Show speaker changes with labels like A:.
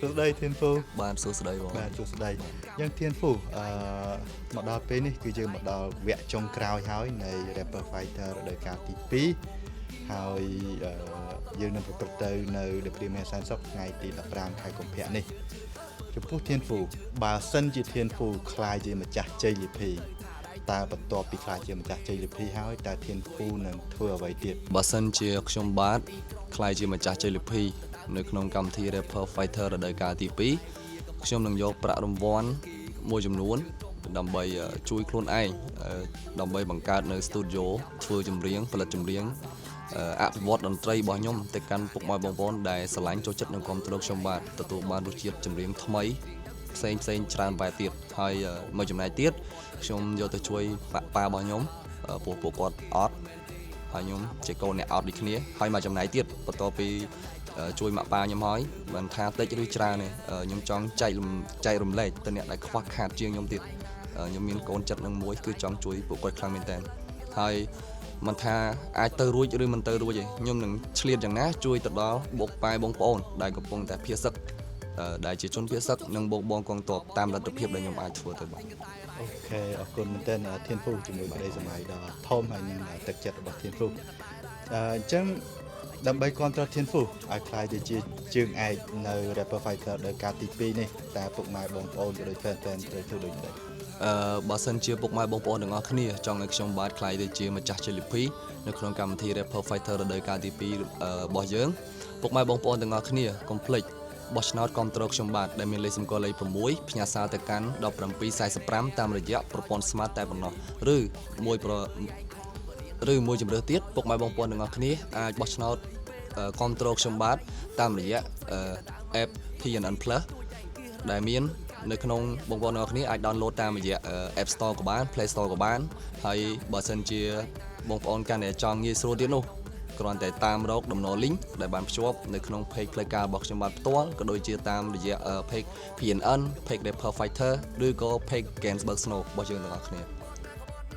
A: សួស្តីធានហ្វូ។
B: បាទសួស្តីបង។
A: បាទសួស្តីយ៉ាងធានហ្វូអឺមកដល់ពេលនេះគឺយើងមកដល់វគ្គចុងក្រោយហើយនៃ Rapper Fighter រដូវកាលទី2ហើយអឺយើងនឹងប្រព្រឹត្តទៅនៅ The Premier សែនសុខថ្ងៃទី15ខែកុម្ភៈនេះចំពោះធានហ្វូបើសិនជាធានហ្វូក្លាយជាម្ចាស់ជ័យលាភីតើបន្ទាប់ពីក្លាយជាម្ចាស់ជ័យលាភីហើយតើធានហ្វូនឹងធ្វើអ្វីទៀត?
B: បើសិនជាខ្ញុំបាទក្លាយជាម្ចាស់ជ័យលាភីនៅក្នុងកម្មវិធី Rapper Fighter រដូវកាលទី2ខ្ញុំនឹងយកប្រាក់រង្វាន់មួយចំនួនដើម្បីជួយខ្លួនឯងដើម្បីបង្កើតនៅ studio ធ្វើចម្រៀងផលិតចម្រៀងអភិវឌ្ឍតន្ត្រីរបស់ខ្ញុំទៅកាន់ពុកម៉ែបងប្អូនដែលស្រឡាញ់ចូលចិត្តនិងគាំទ្រខ្ញុំបាទទទួលបានរសជាតិចម្រៀងថ្មីផ្សេងផ្សេងច្រើនបែបទៀតហើយមួយចំណែកទៀតខ្ញុំយកទៅជួយប៉ាប៉ារបស់ខ្ញុំព្រោះពួកគាត់អត់ ហើយខ្ញុំជាកូនអ្នកអត់ដូចគ្នាហើយមួយចំណែកទៀតបន្ទាប់ពីជួយម៉ាក់ប៉ាខ្ញុំហើយមិនថាតិចឬច្រើនទេខ្ញុំចង់ចែករំចែករំលែកទៅអ្នកដែលខ្វះខាតជាងខ្ញុំទៀតខ្ញុំមានកូនចិត្តនឹងមួយគឺចង់ជួយពួកគាត់ខ្លាំងមែនតើហើយមិនថាអាចទៅរួចឬមិនទៅរួចទេខ្ញុំនឹងឆ្លៀតយ៉ាងណាជួយទៅដល់បុកប៉ែបងប្អូនដែលកំពុងតែភៀសសឹកដែលជាជនភៀសសឹកនិងបងបងកងទ័ពតាមលទ្ធភាពដែលខ្ញុំអាចធ្វើទៅបាន។
A: OK អរគុណមែនទែនធានហ្វូជាមួយក្តីសម័យដ៏ធំហើយនឹងទឹកចិត្តរបស់ធានហ្វូអញ្ចឹងដើម្បីគ្រប់គ្រងធានហ្វូឲ្យក្លាយទៅជាជើងឯកនៅ Rapper Fighter ដោយការទី2នេះតើពុកម៉ែបងប្អូនក៏ដូច fan fan ត្រូវធ្វើដូចម្តេច?
B: បើសិនជាពុកម៉ែបងប្អូនទាំងអស់គ្នាចង់ឲ្យខ្ញុំបាទក្លាយទៅជាម្ចាស់ជ័យលាភីនៅក្នុងកម្មវិធី Rapper Fighter រដូវកាលទី2របស់យើងពុកម៉ែបងប្អូនទាំងអស់គ្នាកុំភ្លេចបោះឆ្នោតគាំទ្រខ្ញុំបាទដែលមានលេខសម្គាល់លេខ6ផ្ញើសារទៅកាន់1745តាមរយៈប្រព័ន្ធ Smart តែប៉ុណ្ណោះឬមួយប្រឬមួយជម្រើសទៀតពុកម៉ែបងប្អូនទាំងអស់គ្នាអាចបោះឆ្នោតគាំទ្រខ្ញុំបាទតាមរយៈ app PNN Plus ដែលមាននៅក្នុងបងប្អូនទាំងអស់គ្នាអាច download តាមរយៈ App Store ក៏បាន Play Store ក៏បានហើយបើសិនជាបងប្អូនកាន់តែចង់ងាយស្រួលទៀតនោះគ្រាន់តែតាមរកតំណ link ដែលបានភ្ជាប់នៅក្នុង page ផ្លូវការរបស់ខ្ញុំបាទផ្ទាល់ក៏ដូចជាតាមរយៈ page PNN page Rapper Fighter ឬក៏ page Gainsberg Snow របស់យើងទាំងអស់គ្នា។